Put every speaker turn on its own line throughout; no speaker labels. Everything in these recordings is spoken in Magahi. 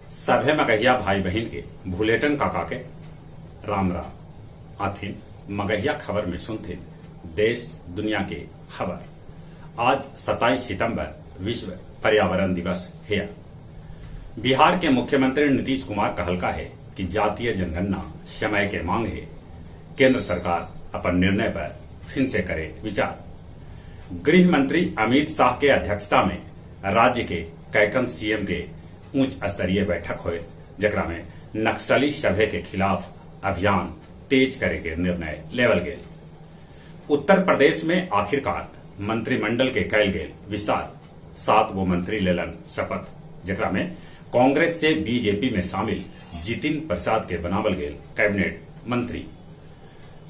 सभे मगहिया भाई बहिन के भुलेटन काका के राम राम। आथिन मगहिया खबर में सुनथिन देश दुनिया के खबर। आज 27 सितंबर विश्व पर्यावरण दिवस हेय। बिहार के मुख्यमंत्री नीतीश कुमार कहलका हे कि जातीय जनगणना समय के मांग हे। केंद्र सरकार अपन निर्णय पर फिन से करे विचार। गृह मंत्री अमित शाह के अध्यक्षता में राज्य के कैकन सीएम के उच्च स्तरीय बैठक होयल, जेकरा में नक्सली सभे के खिलाफ अभियान तेज करे के निर्णय लेवल गेल। उत्तर प्रदेश में आखिरकार मंत्रिमंडल के कैल गेल विस्तार। 7 गो मंत्री लेलन शपथ, जेकरा में कांग्रेस से बीजेपी में शामिल जितिन प्रसाद के बनावल गेल कैबिनेट मंत्री।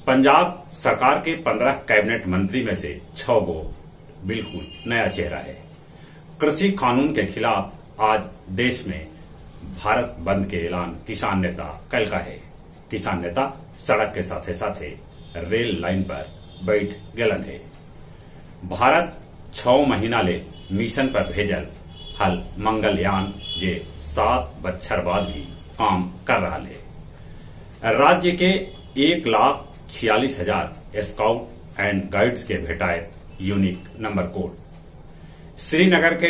पंजाब सरकार के 15 कैबिनेट मंत्री में से 6 गो बिल्कुल नया चेहरा है। कृषि कानून के खिलाफ आज देश में भारत बंद के ऐलान किसान नेता कैलका है। किसान नेता सड़क के साथे साथे रेल लाइन पर बैठ गेलन है। भारत 6 महीना ले मिशन पर भेजल हल मंगलयान, जे 7 बच्छर बाद भी काम कर रहा है। राज्य के 1,46,000 स्काउट एंड गाइड्स के भेटाए यूनिक नंबर कोड। श्रीनगर के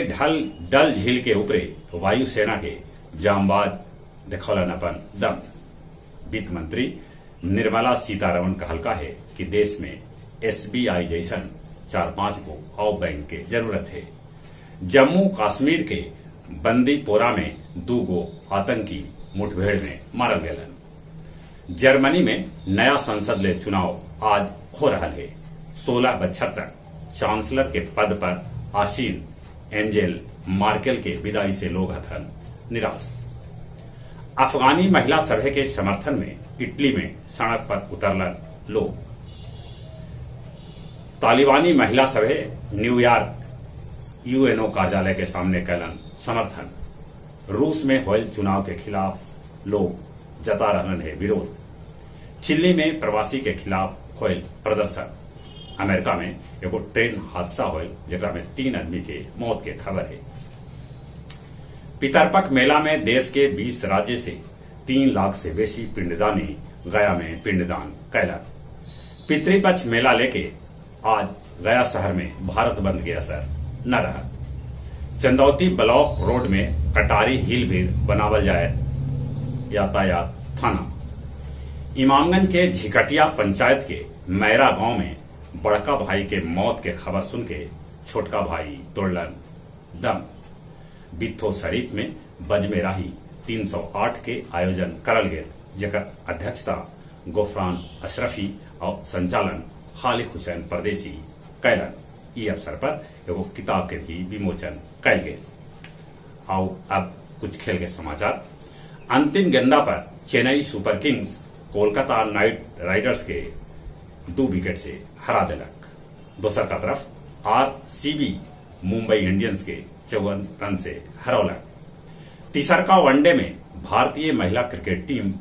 डल झील के ऊपरे वायुसेना के जांबाज देखौलन अपन दम। वित्त मंत्री निर्मला सीतारमण कहलका है कि देश में एसबीआई जैसन 4-5 गो और बैंक के जरूरत है। जम्मू कश्मीर के बंदीपोरा में 2 गो आतंकी मुठभेड़ में मारल गए। जर्मनी में नया संसद ले चुनाव आज हो रहा है। 16 बच्छर तक चांसलर के पद पर आसीन एंजेल मार्केल के विदाई से लोग हथन निराश। अफगानी महिला सभा के समर्थन में इटली में सड़क पर उतरलन लोग। तालिबानी महिला सभा न्यूयॉर्क यूएनओ कार्यालय के सामने कैलन समर्थन। रूस में होयल चुनाव के खिलाफ लोग जता रहन है विरोध। चिल्ली में प्रवासी के खिलाफ होयल प्रदर्शन। अमेरिका में एगो ट्रेन हादसा होयल, जेकरा में 3 आदमी के मौत के खबर है। पितरपख मेला में देश के 20 राज्य से 3 लाख से बेसी पिंडदानी गया में पिंडदान कैलन। पितृपक्ष मेला लेके आज गया शहर में भारत बंद के असर न रहा। चंदौती ब्लॉक रोड में कटारी हिल भी बनावल जाए यातायात थाना। इमामगंज के झिकटिया पंचायत के मैरा गांव में बड़का भाई के मौत के खबर सुन के छोटका भाई तोड़लन दम। बित्थो शरीफ में बजमे राही 308 के आयोजन करल गेल, जेकर अध्यक्षता गोफरान अशरफी और संचालन खालिक हुसैन परदेसी कैलन। ई अवसर पर एगो किताब के भी विमोचन कैल गेल। आओ अब कुछ खेल के समाचार। अंतिम गेंदा पर Chennai Super Kings Kolkata Knight Riders के 2 विकेट से हरा देलक। दोसर का तरफ आरसीबी मुंबई इंडियंस के 54 रन से हरौलक। तीसर का वनडे में भारतीय महिला क्रिकेट टीम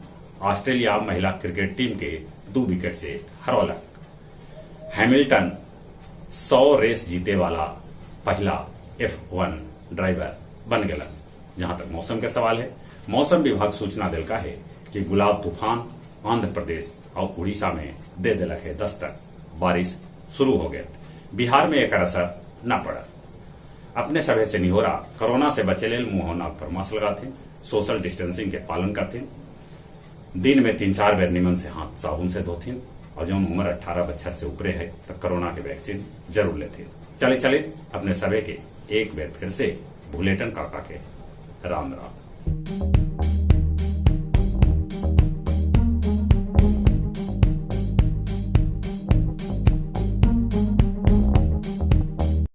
ऑस्ट्रेलिया महिला क्रिकेट टीम के 2 विकेट से हरौलक। हैमिल्टन 100 रेस जीते वाला पहला F1 driver बन गया। जहां तक मौसम के सवाल है, मौसम विभाग सूचना दिलका है कि गुलाब तूफान आंध्र प्रदेश और उड़ीसा में दे दिलक है दस्तक। बारिश शुरू हो गया। बिहार में एक असर न पड़ा। अपने सभे से निहोरा, कोरोना से बचे लेल मुंह नाक पर मास्क लगाते, सोशल डिस्टेंसिंग के पालन करते, दिन में 3-4 बेर निमन से हाथ साबुन से धोथिन और जो उम्र 18 बच्चा से ऊपरे है तो कोरोना के वैक्सीन जरूर लेते। चले चले अपने सभे के एक बेर फिर से भुलेटन काका के राम राम।